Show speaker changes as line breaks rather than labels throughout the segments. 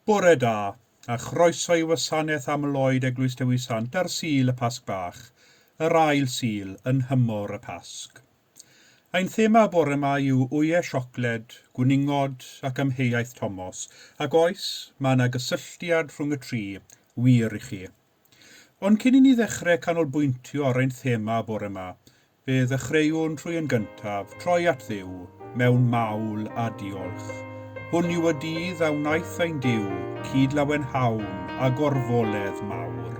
Bore da, a chroeso i wasanaeth aml-oed Eglwys Dewi Sant ar Sul y Pasg Bach, yr ail Sul yn nhymor y Pasg. Ein thema bore yma yw wyau siocled, gwningod ac amheuaeth Tomos, ac oes, mae yna gysylltiad rhwng y tri, wir i chi. Ond cyn i ni ddechrau canolbwyntio ar ein thema bore yma, fe ddechreuwn trwy yn gyntaf troi at Dduw mewn mawl a diolch. Hwn yw y dydd a wnaeth ein Duw, cyd lawenhawn a gorfoledd mawr.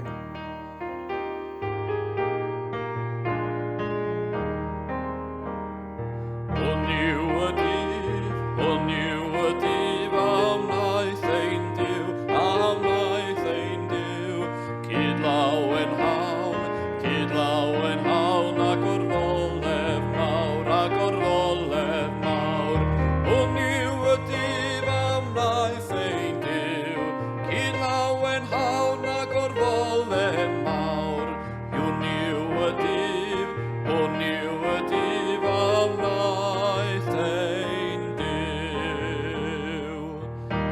Hwn yw y dydd, hwn yw y dydd a wnaeth ein Duw, a wnaeth ein Duw. Cyd lawenhawn, cyd lawenhawn a gorfoledd mawr, a gorfoledd mawr. Hwn yw y dydd a wnaeth ein Duw, cyd lawenhawn a gorfoledd mawr. Hwn yw y dydd, hwn yw y dydd a wnaeth ein Duw.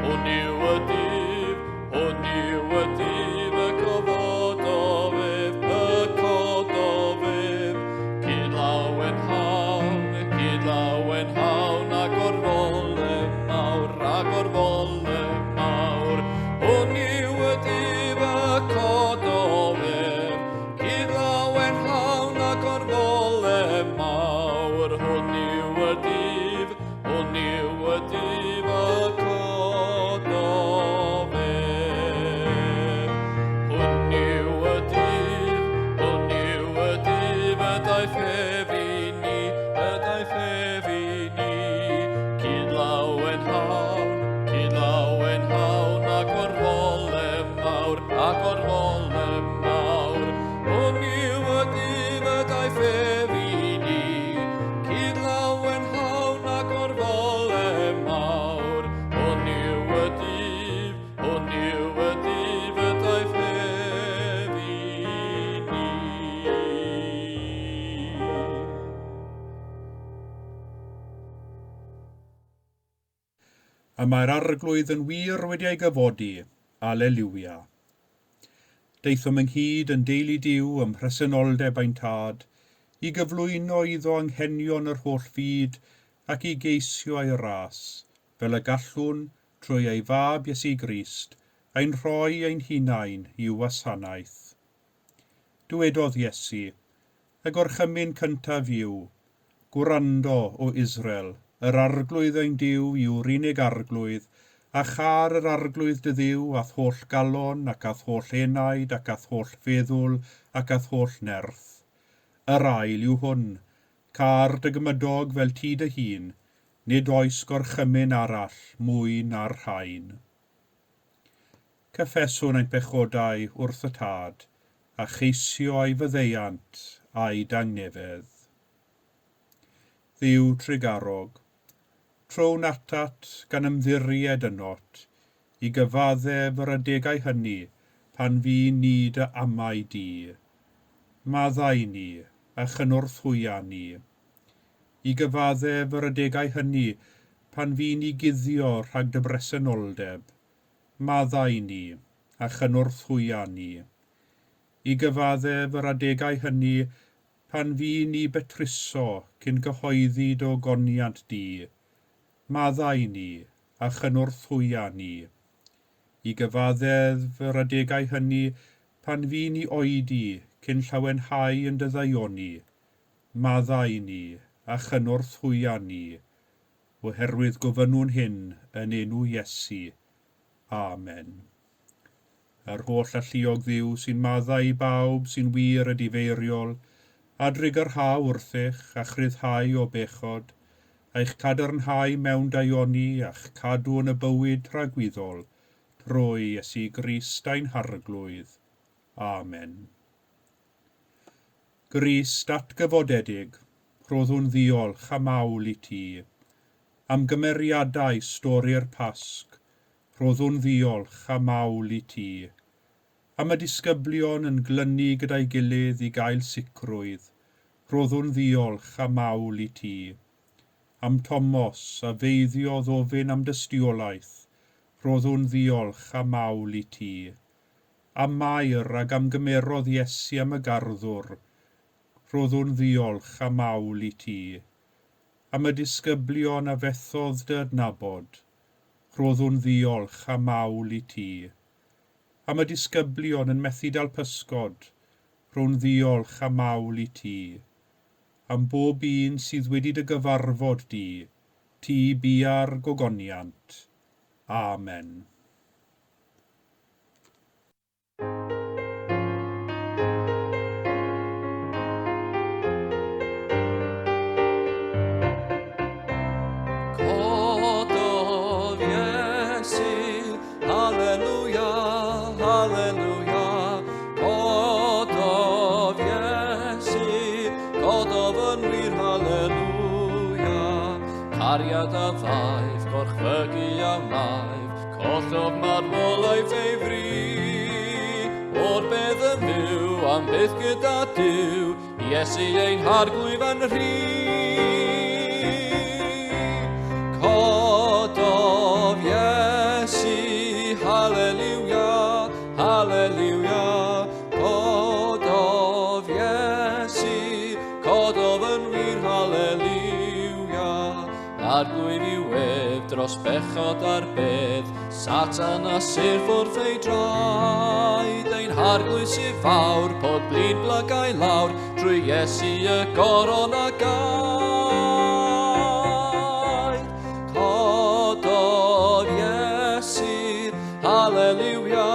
Hwn yw y dydd, hwn yw y dydd y cofododd ef, y cododd ef. Cyd lawenhawn, cyd lawenhawn a gorfoledd mawr, a gorfoledd mawr. Hwn yw y dydd y cododd ef, cyd lawenhawn a gorfoledd mawr. Hwn yw y dydd, hwn yw y dydd y cododd ef. Hwn yw y dydd, hwn yw y dydd y daeth ef i ni, y daeth ef i ni. Cyd lawenhawn, cyd lawenhawn a gorfoledd mawr, a gorfoledd mawr. Hwn yw y dydd y daeth ef i ni, cyd lawenhawn a gorfoledd mawr. Hwn yw y dydd, hwn yw y dydd y daeth ef i ni.
Y mae'r Arglwydd yn wir wedi ei gyfodi. Aleliwia. Daethom ynghyd yn deulu Duw ym mhresenoldeb ein Tad, i gyflwyno iddo anghenion yr holl fyd ac i geisio ei ras, fel y gallwn, trwy ei Fab Iesu Grist, ein rhoi ein hunain i'w wasanaeth. Dywedodd Iesu, Y gorchymyn cyntaf yw, Gwrando, O Israel, yr Arglwydd ein Duw yw'r unig Arglwydd, a châr yr Arglwydd dy Dduw â'th holl galon ac â'th holl enaid ac â'th holl feddwl ac â'th holl nerth. Yr ail yw hwn, Câr dy gymydog fel ti dy hun, nid oes gorchymyn arall mwy na'r rhain. Cyffeswn ein pechodau wrth y Tad, a cheisio ei faddeuant a'i dangnefedd. Dduw trugarog, trown atat gan ymddiried ynot, i gyfaddef yr adegau hynny pan fu ni dy amau di. Maddau ni, a chynorthwya ni. I gyfaddef yr adegau hynny pan fu ni guddio rhag dy bresenoldeb, maddau ni, a chynorthwya ni. I gyfaddef yr adegau hynny pan fu ni betruso cyn cyhoeddi dy ogoniant di, maddau ni, a chynorthwya ni. I gyfaddef yr adegau hynny pan fu ni oedi cyn llawenhau yn dy ddaioni, maddau ni, a chynorthwya ni, oherwydd gofynnwn hyn yn enw Iesu. Amen. Yr holl alluog Dduw sy'n maddau i bawb sy'n wir edifeiriol, a drugarhau wrthych, a chryfhau o bechod, a'ch cadarnhau mewn daioni, a'ch cadw yn y bywyd tragwyddol, trwy Iesu Grist ein Harglwydd. Amen. Grist atgyfodedig, rhoddwn ddiolch a mawl i ti. Am gymeriadau stori'r Pasg, rhoddwn ddiolch a mawl i ti. Am y disgyblion yn glynu gyda'i gilydd i gael sicrwydd, rhoddwn ddiolch a mawl i ti. Am Tomos, a feiddiodd ofyn am dystiolaeth, Rhoddwn ddiolch a mawl i ti. Am Mair ag amgymerodd Iesu am y garddwr, rhoddwn ddiolch a mawl i ti. Am y disgyblion a fethodd dy adnabod, rhoddwn ddiolch a mawl i ti. Am y disgyblion yn methu dal pysgod, rhown ddiolch a mawl i ti. Am bob un sydd wedi dy gyfarfod di, ti bia'r gogoniant. Amen.
Cododd Iesu, haleluia, haleluia. Cododd Iesu, cododd yn wir, haleluia. Cariad a ddaeth, gorchfygu a wnaeth, collodd marwolaeth ei fri. O'r bedd yn fyw, am byth gyda Duw, Iesu ein harglwydd yn rhy. Cododd Iesu, haleluia, haleluia. Cododd Iesu, cododd yn wir, haleluia. Arglwydd yw ef dros bechod a'r bedd, Satan a syrff wrth ei draed, ein harglwydd sydd fawr, pob blin blagau lawr, trwy Iesu y goron a gaed. Cododd Iesu, haleluia,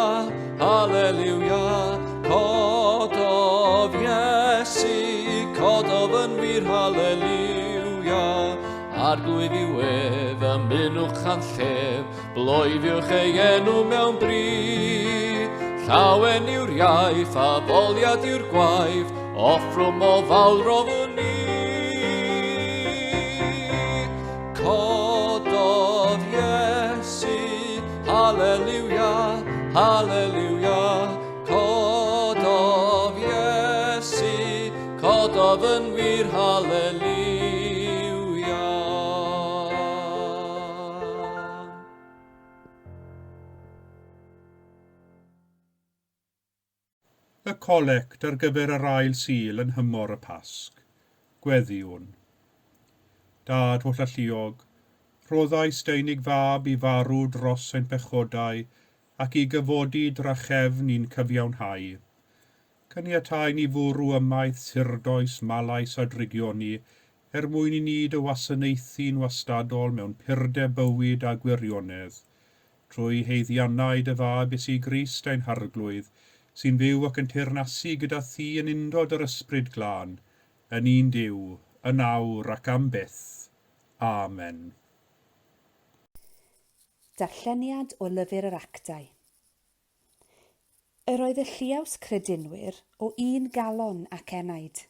haleluia. Cododd Iesu, cododd yn wir, haleluia. Arglwydd yw ef, ymunwch â'n llef, bloeddiwch ei enw mewn bri. Llawen yw'r iaith, addoliad yw'r gwaith, offrwm o fawl roddwn ni. Cododd Iesu, haleluia, haleluia. Cododd Iesu, cododd yn wir, haleluia.
Y colect ar gyfer yr ail Sul yn nhymor y Pasg. Gweddïwn. Dad holl alluog, rhoddais dy unig fab i farw dros ein pechodau ac i gyfodi drachefn i'n cyfiawnhau. Caniatau ni fwrw ymaith surdoes, malais a drygioni, er mwyn i ni dy wasanaethu'n wastadol mewn purdeb bywyd a gwirionedd. Trwy haeddiannau dy fab Iesu Grist ein harglwydd, sy'n fyw ac yn teyrnasu gyda thi yn undod yr Ysbryd Glân, yn un Duw, yn awr ac am byth. Amen.
Darlleniad o Lyfr yr Actau. Yr oedd y lliaws credinwyr o un galon ac enaid.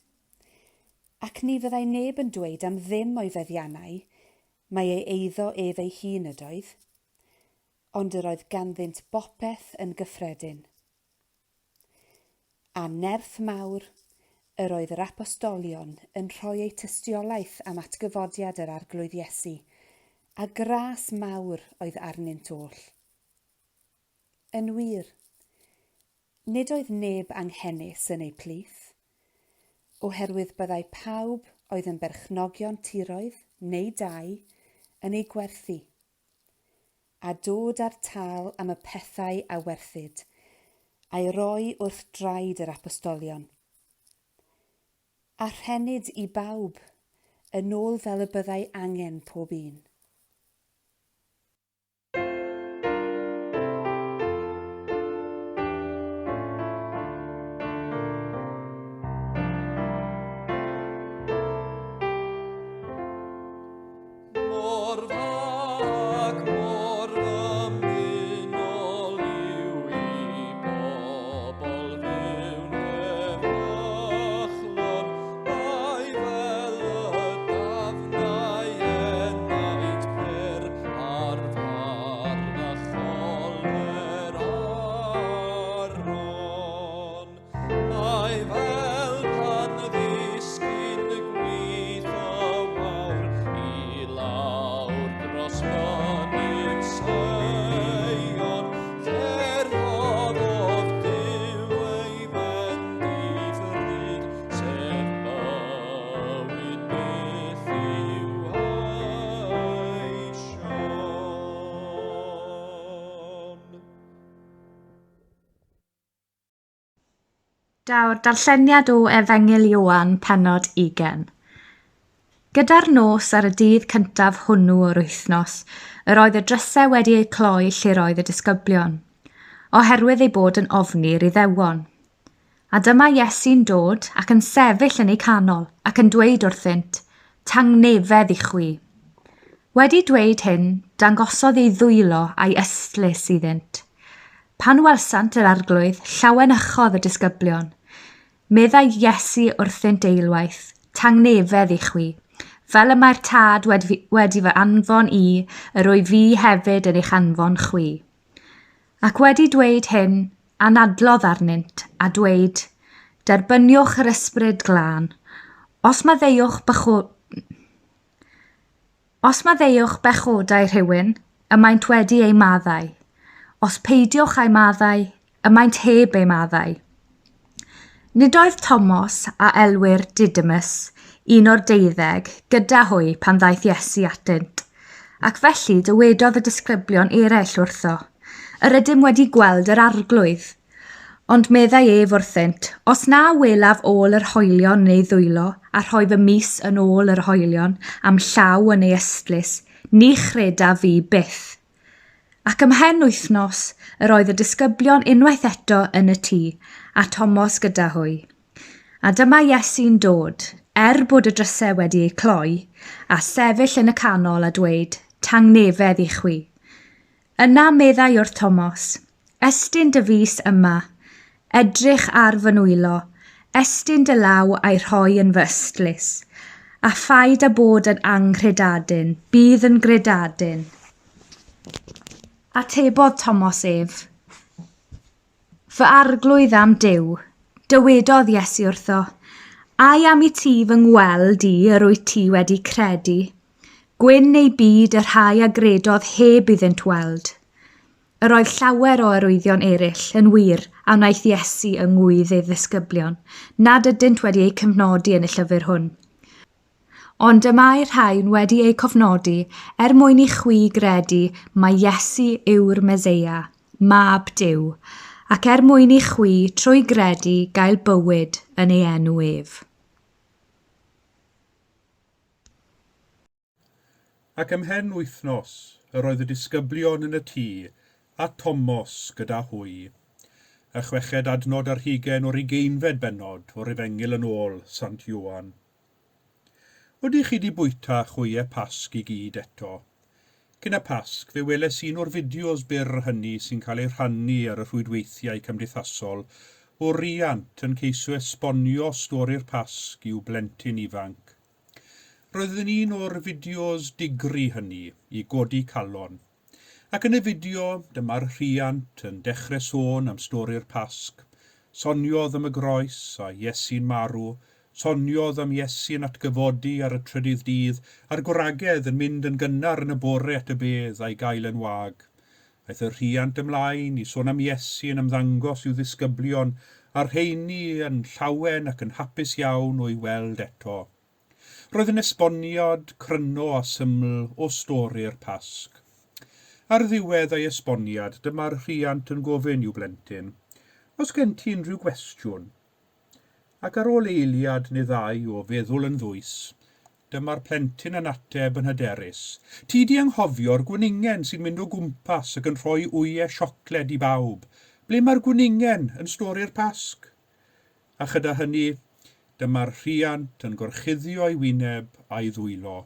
Ac ni fyddai neb yn dweud am ddim o'i feddiannau, mai ei eiddo ef ei hun ydoedd, ond yr oedd ganddynt bopeth yn gyffredin. A nerth mawr, yr oedd yr apostolion yn rhoi eu tystiolaeth am atgyfodiad yr Arglwydd Iesu, a gras mawr oedd arnynt oll. Yn wir, nid oedd neb anghenus yn eu plith, oherwydd byddai pawb oedd yn berchnogion tiroedd neu dai yn eu gwerthu, a dod â'r tâl am y pethau a werthid, a'i roi wrth draed yr apostolion. A rhennid i bawb, yn ôl fel y byddai angen pob un.
Mor fag, mor ddymunol yw i bobl fyw'n heddychlon, mae fel y dafnau enaid.
Daw'r darlleniad o Efengyl Ioan, pennod 20. Gyda'r nos ar y dydd cyntaf hwnnw o'r wythnos, yr oedd y drysau wedi eu cloi lle'r oedd y disgyblion, oherwydd eu bod yn ofni'r Iddewon. A dyma Iesu'n dod ac yn sefyll yn eu canol ac yn dweud wrthynt, Tangnefedd i chwi. Wedi dweud hyn, dangosodd ei ddwylo a'i ystlys iddynt. Pan welsant yr Arglwydd, llawenychodd y disgyblion. Meddai Iesu wrthynt eilwaith, Tangnefedd i chwi. Fel y mae'r Tad wedi, wedi fy anfon i, yr wyf fi hefyd yn eich anfon chwi. Ac wedi dweud hyn, anadlodd arnynt, a dweud, Derbyniwch yr Ysbryd Glân. Os maddeuwch bycho... Os maddeuwch bechodau rhywun, y maent wedi eu maddau. Os peidiwch â'u maddau, y maent heb eu maddau. Nid oedd Tomos, a elwir Didymus, un o'r deuddeg, gyda hwy pan ddaeth Iesu atynt. Ac felly dywedodd y disgyblion eraill wrtho, Yr ydym wedi gweld yr Arglwydd. Ond meddai ef wrthynt, Os na welaf ôl yr hoelion yn ei ddwylo, a rhoi fy mys yn ôl yr hoelion, a'm llaw yn ei ystlys, ni chredaf fi byth. Ac ymhen wythnos, yr oedd y disgyblion unwaith eto yn y tŷ, a Tomos gyda hwy. A dyma Iesu'n dod, er bod y drysau wedi eu cloi, a sefyll yn y canol a dweud, Tangnefedd i chwi. Yna meddai wrth Tomos, Estyn dy fys yma, edrych ar fy nwylo, estyn dy law a'i rhoi yn fy ystlys, a phaid â bod yn anghredadun, bydd yn gredadun. Atebodd Tomos ef, Fy arglwydd a'm Duw. Dywedodd Iesu wrtho, Ai am i ti fy ngweld i yr wyt ti wedi credu? Gwyn eu byd y rhai a gredodd heb iddynt weld. Yr oedd llawer o arwyddion eraill, yn wir, a wnaeth Iesu yng ngŵydd ei ddisgyblion, nad ydynt wedi eu cyfnodi yn y llyfr hwn. Ond y mae'r rhain wedi eu cofnodi er mwyn i chwi gredu mai Iesu yw'r Meseia, Mab Duw, ac er mwyn i chwi trwy gredu gael bywyd yn ei enw ef.
Ac ymhen wythnos, yr oedd y disgyblion yn y tŷ, a Tomos gyda hwy. Y chweched adnod ar hugain o'r ugeinfed bennod o'r Efengyl yn ôl Sant Ioan. Ydych chi 'di bwyta chwye Pasg i gyd eto? Cyn y Pasg, fe weles un o'r fideos byr hynny sy'n cael eu rhannu ar y rhwydweithiau cymdeithasol o riant yn ceisio esbonio stori'r Pasg i'w blentyn ifanc. Roedd yn un o'r fideos digri hynny i godi calon. Ac yn y fideo, dyma'r rhiant yn dechrau sôn am stori'r Pasg. Soniodd am y groes a Iesu'n marw, soniodd am Iesu'n atgyfodi ar y trydydd dydd, a'r gwragedd yn mynd yn gynnar yn y bore at y bedd a'i gael yn wag. Aeth y rhiant ymlaen i sôn am Iesu yn ymddangos i'w ddisgyblion, a'r rheiny yn llawen ac yn hapus iawn o'i weld eto. Roedd yn esboniad cryno a syml o stori'r Pasg. Ar ddiwedd ei esboniad, dyma'r rhiant yn gofyn i'w blentyn, Oes gen ti unrhyw gwestiwn? Ac ar ôl eiliad neu ddau o feddwl yn ddwys, Dyma'r plentyn yn ateb yn hyderus, Ti 'di anghofio'r gwningen sy'n mynd o gwmpas ac yn rhoi wyau siocled i bawb. Ble mae'r gwningen yn stori'r Pasg? A chyda hynny, dyma'r rhiant yn gorchuddio'i wyneb a'i ddwylo.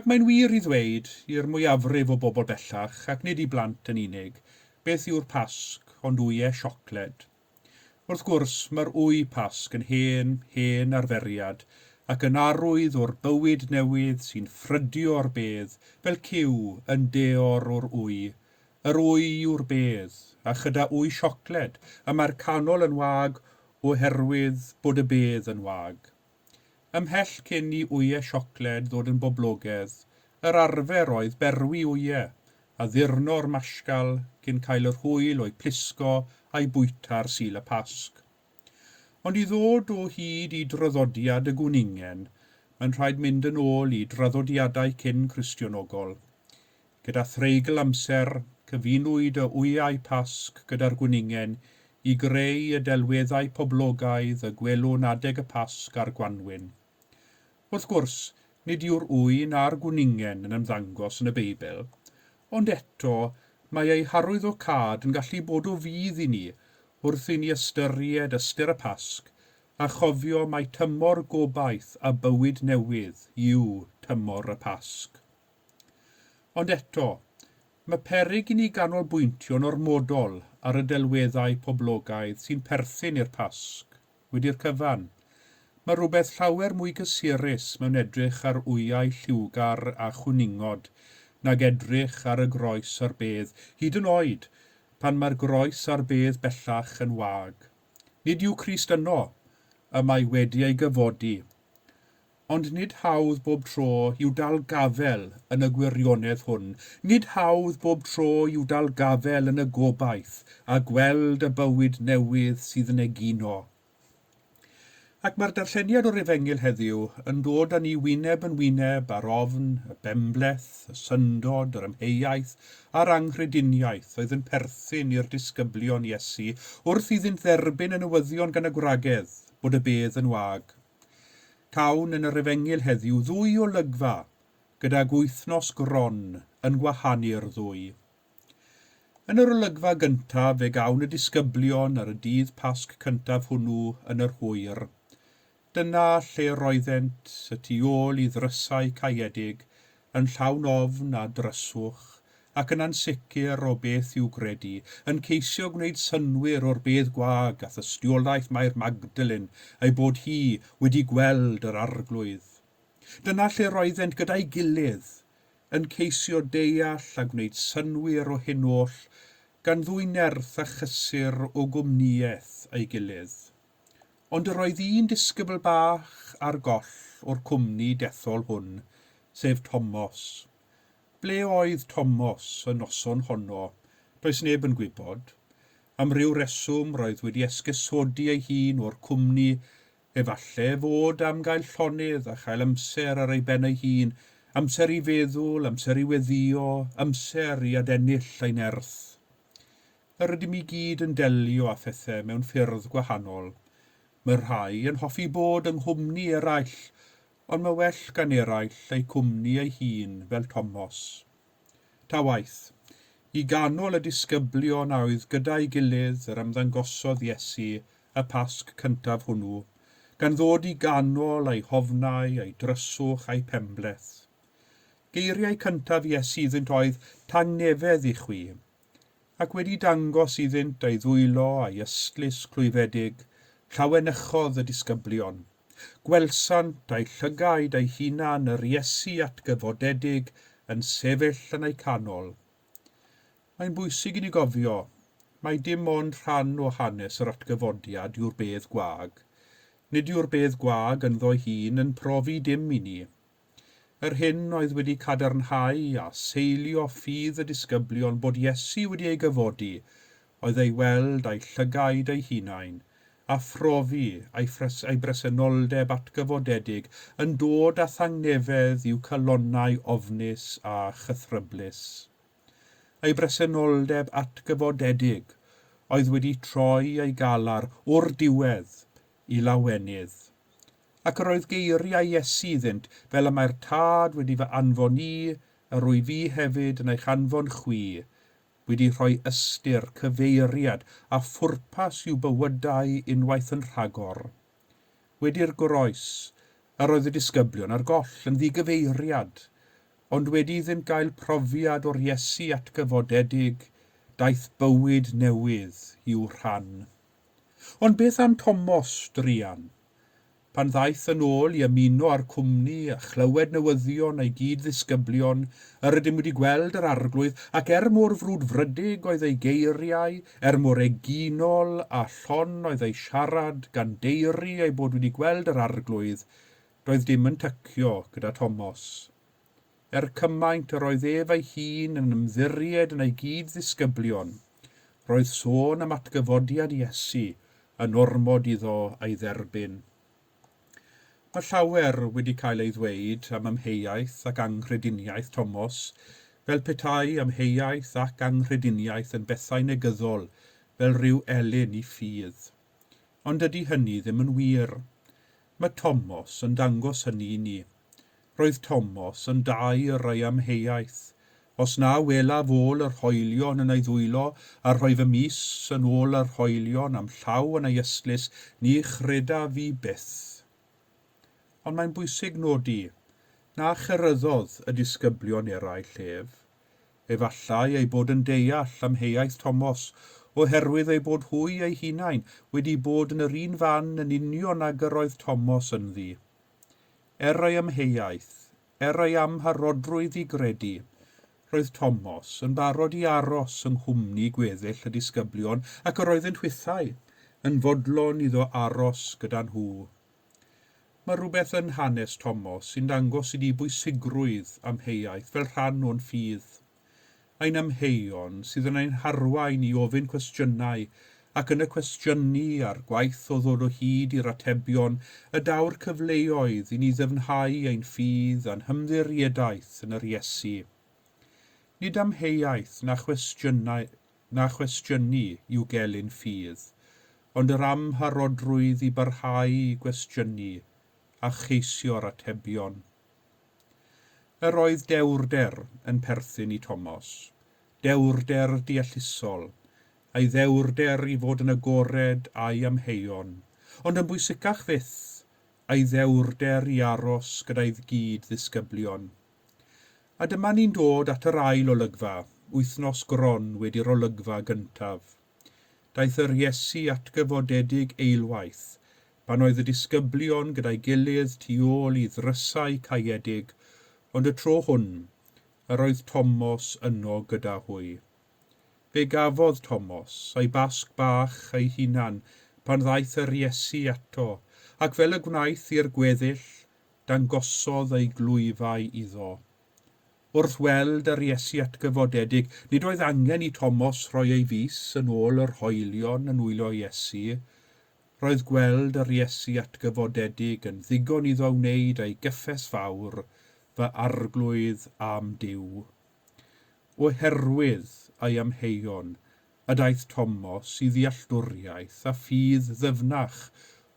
Ac mae'n wir i ddweud, i'r mwyafrif o bobl bellach, ac nid i blant yn unig, beth yw'r Pasg ond wyau siocled? Wrth gwrs, mae'r wy Pasg yn hen, hen arferiad, ac yn arwydd o'r bywyd newydd sy'n ffrydio o'r bedd, fel cyw yn deor o'r wy. Yr wy yw'r bedd, a chyda wy siocled, y mae'r canol yn wag oherwydd bod y bedd yn wag. Ymhell cyn i wyau siocled ddod yn boblogedd, yr arfer oedd berwi wyau, addurno'r masgal cyn cael yr hwyl o'u plisgo a'u bwyta ar Sul y Pasg. Ond i ddod o hyd i draddodiad y gwningen, mae'n rhaid mynd yn ôl i draddodiadau cyn-Cristionogol. Gyda threigl amser, cyfunwyd y wyau Pasg gyda'r gwningen i greu y delweddau poblogaidd y gwelwn adeg y Pasg a'r Gwanwyn. Wrth gwrs, nid yw'r wy na'r gwningen yn ymddangos yn y Beibl, ond eto mae eu harwyddocâd yn gallu bod o fudd i ni wrth i ni ystyried ystyr y Pasg a chofio mai tymor gobaith a bywyd newydd yw tymor y Pasg. Ond eto, mae peryg i ni ganolbwyntio'n ormodol ar y delweddau poblogaidd sy'n perthyn i'r Pasg, wedi'r cyfan. Mae rhywbeth llawer mwy cysurus mewn edrych ar wyau lliwgar a chwningod nag edrych ar y groes a'r bedd, hyd yn oed pan mae'r groes a'r bedd bellach yn wag. Nid yw Crist yno, y mae wedi ei gyfodi. Ond nid hawdd bob tro yw dal gafael yn y gwirionedd hwn. Nid hawdd bob tro yw dal gafael yn y gobaith a gweld y bywyd newydd sydd yn egino. Ac mae'r darlleniad o'r Efengyl heddiw yn dod â ni wyneb yn wyneb â'r ofn, y benbleth, y syndod, yr amheuaeth a'r anghrediniaeth oedd yn perthyn i'r disgyblion Iesu wrth iddynt dderbyn y newyddion gan y gwragedd bod y bedd yn wag. Cawn yn yr Efengyl heddiw ddwy olygfa gydag wythnos gron yn gwahanu'r ddwy. Yn yr olygfa gyntaf fe gawn y disgyblion ar y dydd Pasg cyntaf hwnnw yn yr hwyr. Dyna lle roeddent, y tu ôl i ddrysau caeëdig, yn llawn ofn a dryswch, ac yn ansicr o beth i'w gredu, yn ceisio gwneud synnwyr o'r bedd gwag a thystiolaeth Mair Magdalen ei bod hi wedi gweld yr Arglwydd. Dyna lle roeddent gyda'i gilydd, yn ceisio deall a gwneud synnwyr o hyn oll, gan ddwyn nerth a chysur o gwmnïaeth ei gilydd. Ond yr oedd un disgybl bach ar goll o'r cwmni dethol hwn, sef Tomos. Ble oedd Tomos y noson honno? Does neb yn gwybod. Am ryw reswm roedd wedi esgusodi ei hun o'r cwmni. Efallai fod am gael llonydd a chael amser ar ei ben ei hun, amser i feddwl, amser i weddïo, amser i adennill ei nerth. Yr ydym i gyd yn delio â phethau mewn ffyrdd gwahanol. Mae rhai yn hoffi bod yng nghwmni eraill, ond mae well gan eraill eu cwmni eu hun, fel Tomos. Ta waeth, i ganol y disgyblion a oedd gyda'i gilydd yr ymddangosodd Iesu y Pasg cyntaf hwnnw, gan ddod i ganol eu hofnau, eu dryswch a'u penbleth. Geiriau cyntaf Iesu iddynt oedd, Tangnefedd i chwi. Ac wedi dangos iddynt ei ddwylo a'i ystlys clwyfedig, llawenychodd y disgyblion. Gwelsant â'u llygaid eu hunan yr Iesu atgyfodedig yn sefyll yn eu canol. Mae'n bwysig i ni gofio mai dim ond rhan o hanes yr atgyfodiad yw'r bedd gwag. Nid yw'r bedd gwag ynddo'i hun yn profi dim i ni. Yr hyn oedd wedi cadarnhau a seilio ffydd y disgyblion bod Iesu wedi ei gyfodi oedd ei weld â'u llygaid eu hunain, a phrofi ei ei bresenoldeb atgyfodedig yn dod â thangnefedd i'w calonnau ofnus a chythryblus. Ei bresenoldeb atgyfodedig oedd wedi troi ei galar o'r diwedd i lawenydd. Ac yr oedd geiriau Iesu iddynt, Fel y mae'r Tad wedi fy anfon i, yr wyf fi hefyd yn eich anfon chwi, wedi rhoi ystyr, cyfeiriad, a phwrpas i'w bywydau unwaith yn rhagor. Wedi'r groes, yr oedd y disgyblion ar goll, yn ddigyfeiriad, ond wedi iddynt gael profiad o'r Iesu atgyfodedig, daeth bywyd newydd i'w rhan. Ond beth am Tomos, druan? Pan ddaeth yn ôl i ymuno â'r cwmni a chlywed newyddion ei gyd-ddisgyblion, yr ydym wedi gweld yr Arglwydd, ac er mor frwdfrydig oedd ei geiriau, er mor eginol a llon oedd ei siarad, gan daeru ei bod wedi gweld yr Arglwydd, doedd dim yn tycio gyda Tomos. Er cymaint yr oedd ef ei hun yn ymddiried yn ei gyd-ddisgyblion, roedd sôn am atgyfodiad Iesu yn ormod iddo ei dderbyn. Mae llawer wedi cael ei ddweud am amheuaeth ac anghrediniaeth Tomos, fel petai amheuaeth ac anghrediniaeth yn bethau negyddol fel rhyw elyn i ffydd. Ond dydy hynny ddim yn wir. Mae Tomos yn dangos hynny i ni. Roedd Tomos yn daer ei amheuaeth. Os na welaf ôl yr hoelion yn ei ddwylo, a rhoi fy mys yn ôl yr hoelion a'm llaw yn ei ystlys, ni chredaf fi byth. Ond mae'n bwysig nodi na cheryddodd y disgyblion eraill ef. Efallai eu bod yn deall amheuaeth Tomos, oherwydd eu bod hwy eu hunain wedi bod yn yr un fan yn union ag yr oedd Tomos ynddi. Er ei amheuaeth, er ei amharodrwydd i gredu, roedd Tomos yn barod i aros yng nghwmni gweddill y disgyblion ac yr oeddynt hwythau yn fodlon iddo aros gyda nhw. Mae rhywbeth yn hanes Tomos sy'n dangos i ni bwysigrwydd amheuaeth fel rhan o'n ffydd. Ein amheuon sydd yn ein harwain i ofyn cwestiynau, ac yn y cwestiynu a'r gwaith o ddod o hyd i'r atebion y daw'r cyfleoedd i ni ddyfnhau ein ffydd a'n hymddiriedaeth yn yr Iesu. Nid amheuaeth na chwestiynau na chwestiynu i'w gelyn ffydd, ond yr amharodrwydd i barhau i gwestiynu a cheisio'r atebion. Yr oedd dewrder yn perthyn i Tomos, dewrder deallusol, a'i ddewrder i fod yn agored a'i amheuon, ond yn bwysicach fyth, a'i ddewrder i aros gyda'i gyd-ddisgyblion. A dyma ni'n dod at yr ail olygfa, wythnos gron wedi'r olygfa gyntaf. Daeth yr Iesu atgyfodedig eilwaith, pan oedd y disgyblion gyda'i gilydd tu ôl i ddrysau caeedig, ond y tro hwn, yr oedd Tomos yno gyda hwy. Fe gafodd Tomos ei Basg bach ei hunan pan ddaeth yr Iesu ato, ac fel y gwnaeth i'r gweddill, dangosodd ei glwyfau iddo. Wrth weld yr Iesu atgyfodedig, nid oedd angen i Tomos rhoi ei fys yn ôl yr hoelion yn nwylo Iesu. Roedd gweld yr Iesu atgyfodedig yn ddigon iddo wneud ei gyffes fawr, Fy Arglwydd a'm Duw. Oherwydd ei amheuon, y daeth Tomos i ddealltwriaeth a ffydd ddyfnach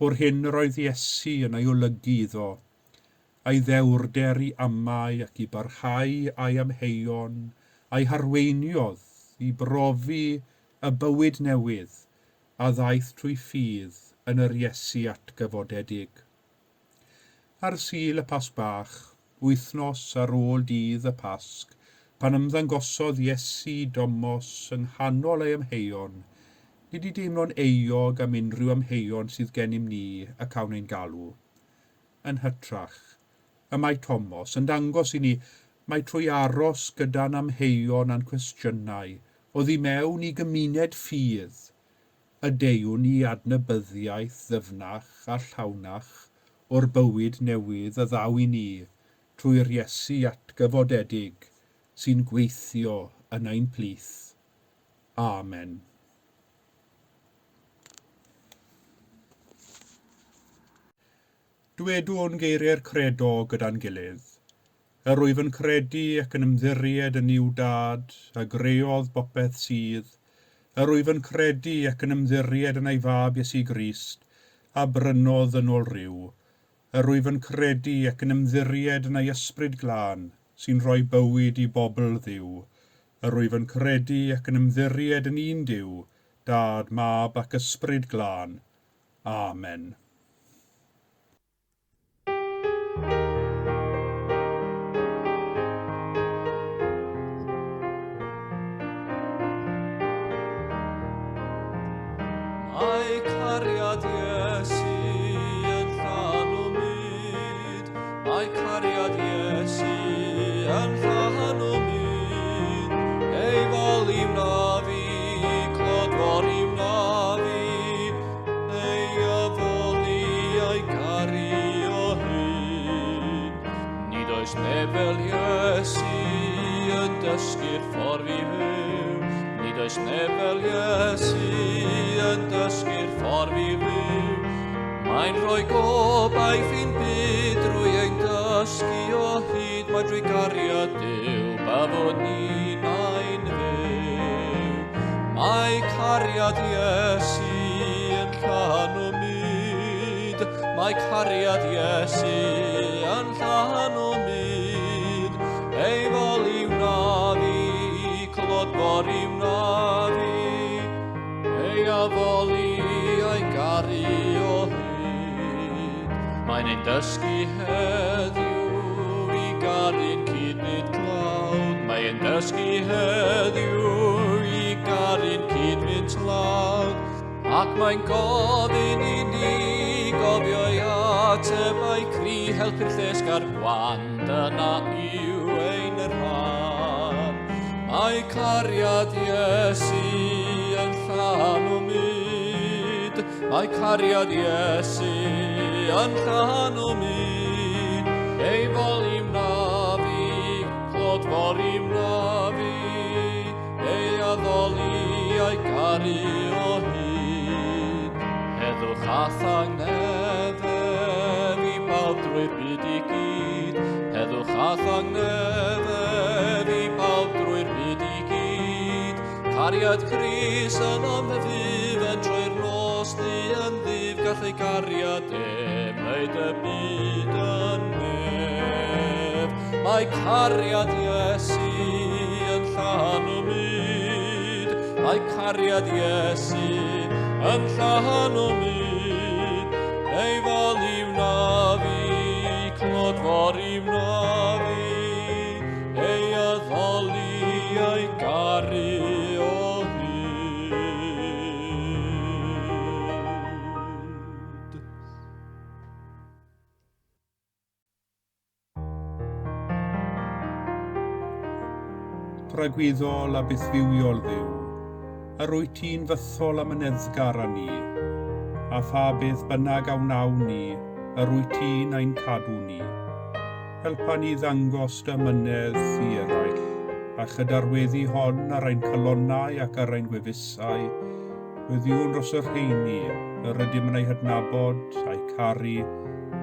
o'r hyn yr oedd Iesu yn ei olygu iddo, a'i ddewrder i amau ac i barhau â'i amheuon a'i harweiniodd i brofi y bywyd newydd a ddaeth trwy ffydd yn yr Iesu atgyfodedig. Ar Sul y Pasg Bach, wythnos ar ôl dydd y Pasg, pan ymddangosodd Iesu i Domos yng nghanol ei amheuon, nid i deimlo'n euog am unrhyw amheuon sydd gennym ni y cawn ein galw. Yn hytrach, y mae Tomos yn dangos i ni mai trwy aros gyda'n amheuon a'n cwestiynau oddi mewn i gymuned ffydd, y deuwn i adnabyddiaeth ddyfnach a llawnach o'r bywyd newydd a ddaw i ni trwy'r Iesu atgyfodedig sy'n gweithio yn ein plith. Amen. Dwedwn geiriau'r Credo gyda'n gilydd. Yr wyf yn credu ac yn ymddiried yn Nuw Dad, a greodd bopeth sydd. Yr wyf yn credu ac yn ymddiried yn ei Fab Iesu Grist, a brynodd yn ôl rhyw. Yr wyf yn credu ac yn ymddiried yn ei Ysbryd Glân, sy'n rhoi bywyd i bobl Dduw. Yr wyf yn credu ac yn ymddiried yn un Duw, Dad, Mab ac Ysbryd Glân. Amen.
Mae cariad Iesu yn llanw myd. Mae cariad Iesu yn llanw myd. Ei fol i wna fi, clodfor i wna fi, Ei addoli a'i caru o hyd. Nid oes neb fel Iesu yn dysgu'r ffordd i fyw. Nid oes neb fel Iesu yn dysgu'r ffordd i fyw. Mae'n rhoi gobaith i'n byd drwy ein dysgu o hyd. Mae drwy gariad Duw byddwn ni'n ein fyw. Mae cariad Iesu yn llanw myd, mae cariad Iesu yn llanw myd. Ei fol i wna fi, clodfor i wna fi, ei addoli a'i garu o hyd. Mae'n ein dysgu heddiw i garu'n cyd-nid tlawd. Mae'n dysgu heddiw i garu'n cyd-fynd tlawd. Ac mae'n gofyn i ni gofio ei ateb a'i cri helpu'r llesg a'r gwan. Dyna yw ein rhan. Mae cariad Iesu yn llanw myd. Mae cariad Iesu yn llanw myd. Ei fol i wna fi, clodfor i wna fi, ei addoli a'i garu o hyd. Heddwch a thangnefedd i bawb drwy'r byd i gyd. Heddwch a thangnefedd i bawb drwy'r byd i gyd. Cariad Crist yn ymhyfyf yn trwy'r nos ddu yn ddydd, gall ei gariad ef wneud y byd yn nef. Mae cariad Iesu yn llanw myd, mae cariad Iesu yn llanw myd. Ei fol i wna fi, clodfor i wna fi, ei addoli a'i garu o hyd.
Tragwyddol a bythfywiol Dduw, yr wyt ti'n fythol am amyneddgar â ni, a pha beth bynnag a wnawn ni, yr wyt ti'n ein cadw ni. Helpa ni ddangos dy amynedd i eraill, a chyda'r weddi hon ar ein calonnau ac ar ein gwefusau, weddïwn dros y rheini yr ydym yn eu hadnabod a'u caru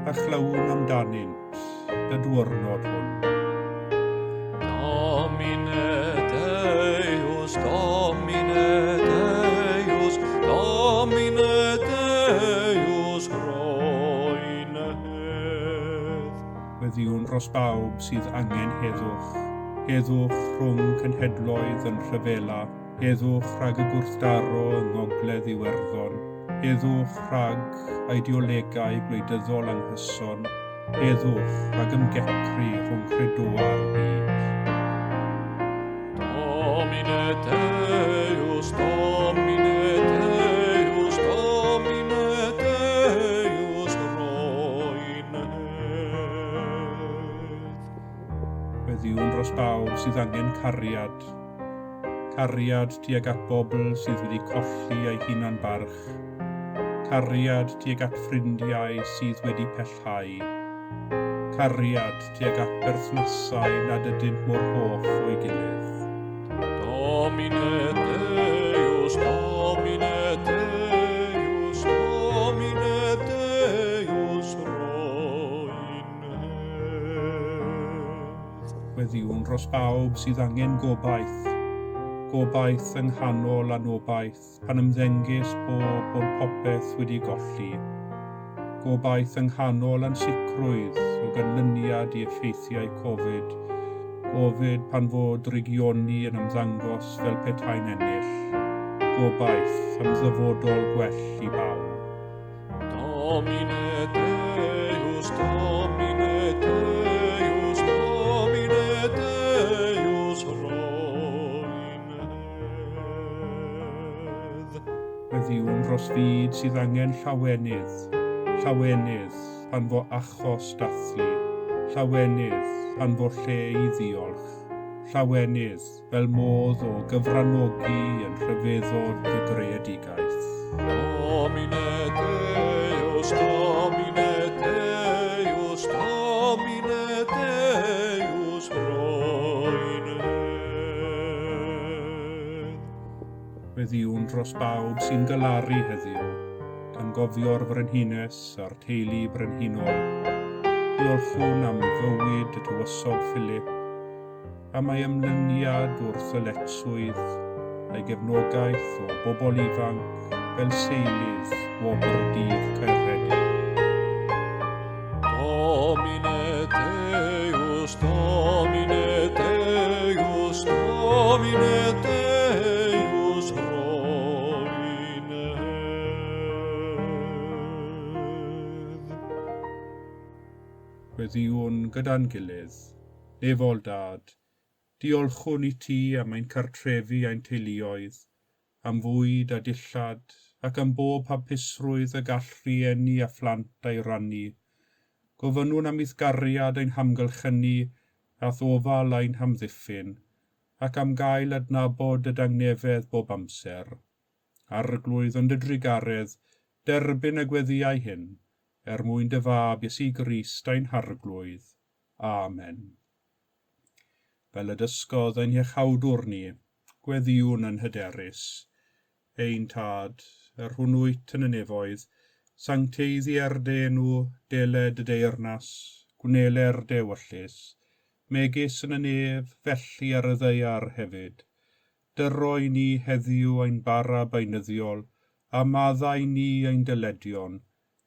a chlywn amdanynt y diwrnod hwn.
Domine Deus, Domine Deus, Domine Deus, rhoin hedd.
Weddïwn dros bawb sydd angen heddwch, heddwch rhwng cenhedloedd yn rhyfela, heddwch rhag y gwrthdaro yng Ngogledd Iwerddon, heddwch rhag ideolegau gwleidyddol anghyson, heddwch rhag ymgecru rhwng credoau'r byd.
Domine Deus, Domine Deus, Domine Deus, rhoin hedd.
Weddïwn dros bawb sydd angen cariad, cariad tuag at bobl sydd wedi colli eu hunan barch, cariad tuag at ffrindiau sydd wedi pellhau, cariad tuag at berthnasau nad ydynt mor hoff o'i gilydd.
Domine Deus, Domine Deus, Domine Deus, rhoin hedd.
Weddïwn dros bawb sydd angen gobaith, gobaith yng nghanol anobaith, pan ymddengys bod popeth wedi golli. Gobaith yng nghanol ansicrwydd o ganlyniad i effeithiau Covid, gofid pan fod drygioni yn ymddangos fel petai'n ennill. Gobaith am ddyfodol gwell i bawb.
Domine Deus, Domine Deus, Domine Deus, rhoin hedd.
Weddïwn dros fyd sydd angen llawenydd, llawenydd pan fo achos dathlu, llawenydd pan fo lle i ddiolch, llawenydd fel modd o gyfranogi yn rhyfeddod y greadigaeth.
Domine Deus, Domine Deus, Domine Deus, rhoin hedd.
Weddïwn dros bawb sy'n galaru heddiw, gan gofio'r frenhines a'r teulu brenhinol. Diolchwn am fywyd y tywysog Philip, am ei ymlyniad wrth ddyletswydd, a'i gefnogaeth o bobl ifanc fel seilydd wobr dydd Caerffili.
Domine Deus, Domine Deus, Domine Deus, rhoi nedd.
Gweddïwn gyda'n gilydd, nefol dad, diolchwn i ti am ein cartrefi a'n teuluoedd, am fwyd a dillad, ac am bob hapusrwydd y gall rhieni a phlant ei rannu. Gofynnwn am i'th gariad ein hamgylchynu a'th ofal ein hamddiffyn, ac am gael adnabod dy dangnefedd bob amser. Arglwydd yn dy drugaredd, derbyn y gweddïau hyn, er mwyn dy fab Iesu Grist ein harglwydd. Amen. Fel y dysgodd ein hiachawdwr ni, gweddïwn yn hyderus. Ein tad, yr hwn wyt yn y nefoedd, sancteiddier dy enw, deled dy deyrnas, gwneler dy ewyllys, megis yn y nef, felly ar y ddaear hefyd. Dyroi ni heddiw ein bara beunyddiol, a maddau ni ein dyledion,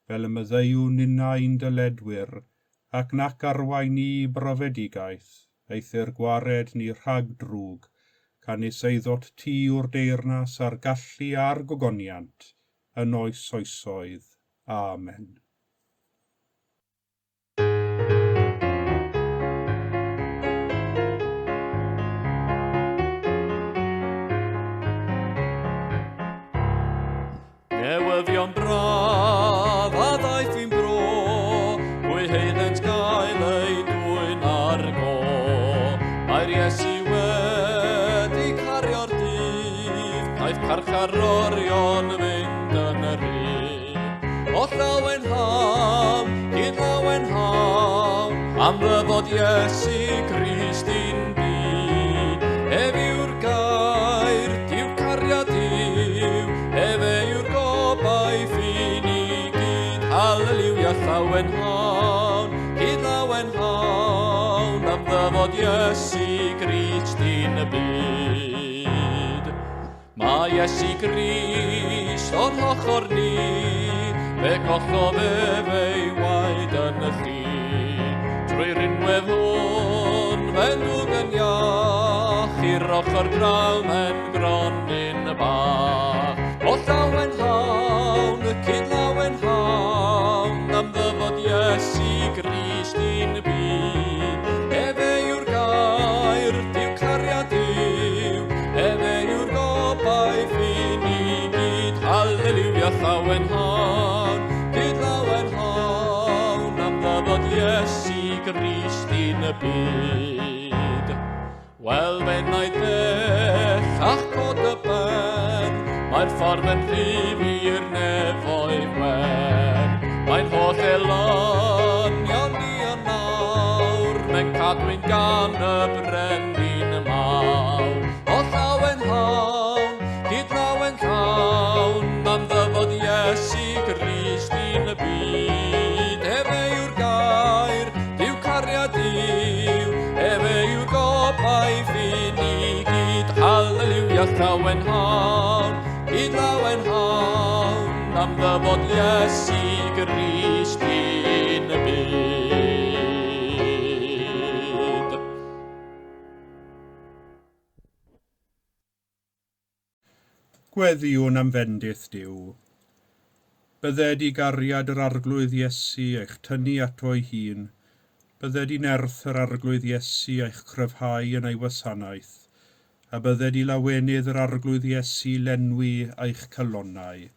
fel y maddeuwn ninnau ein dyledwyr, ac nac arwain ni i brofedigaeth, eithr gwared ni rhag drwg, canys eiddot ti yw'r deyrnas a'r gallu a'r gogoniant, yn oes oesoedd. Amen.
Newyddion braf a ddaeth i'n bro, pwy heiddent gael ei dwyn ar go. Mae'r Iesu wedi cario'r dydd, caiff carcharorion fynd yn rhydd. O llawenham, hyd lawenham, am ddyfod Iesu Grist i'n byd. Ef yw'r gair, Duw cariad yw, efe yw'r gobaith i ni gyd. Halleluia, llawenhawn, gyd lawenhawn, am ddyfod Iesu Grist i'n byd. Mae Iesu Grist o'n hochr ni, fe gollodd ef ei waed yn y lli. Trwy rinwedd hwn, fe'n dwg yn iach, i'r ochr draw mewn gronyn bach. O llawenhawn, y cyd lawenhawn, am ddyfod Iesu Grist i'n byd. Efe yw'r gair, Duw cariad yw, efe yw'r gobaith i ni gyd. Halleluia, llawenhawn, gyd lawenhawn, am ddyfod Iesu Grist i'n byd. Wel, fe wna i bellach cod y ben, mae'r ffordd yn rhyf i'r nefoedd wen. Mae'n holl elynion ni yn awr, mewn cadwyn gan y brenin mawr. O llawenhawn, gyd lawen llawn, am ddyfod Iesu Grist i'n byd. Efe yw'r gair, Duw cariad yw, efe yw'r gobaith i ni gyd. Halleluia, llawenhawn, gyd lawenhawn, am ddyfod Iesu Grist i'n byd.
Gweddïwn am fendith Duw. Bydded i gariad yr Arglwydd Iesu eich tynnu ato'i hun, bydded i nerth yr Arglwydd Iesu eich cryfhau yn ei wasanaeth, a bydded i lawenydd yr Arglwydd Iesu lenwi eich calonnau.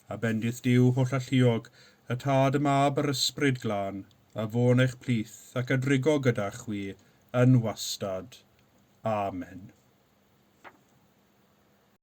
A bendith Duw holl alluog, y Tad, y Mab a'r Ysbryd Glân, a fo'n eich plith ac a drigo gyda chwi yn wastad. Amen.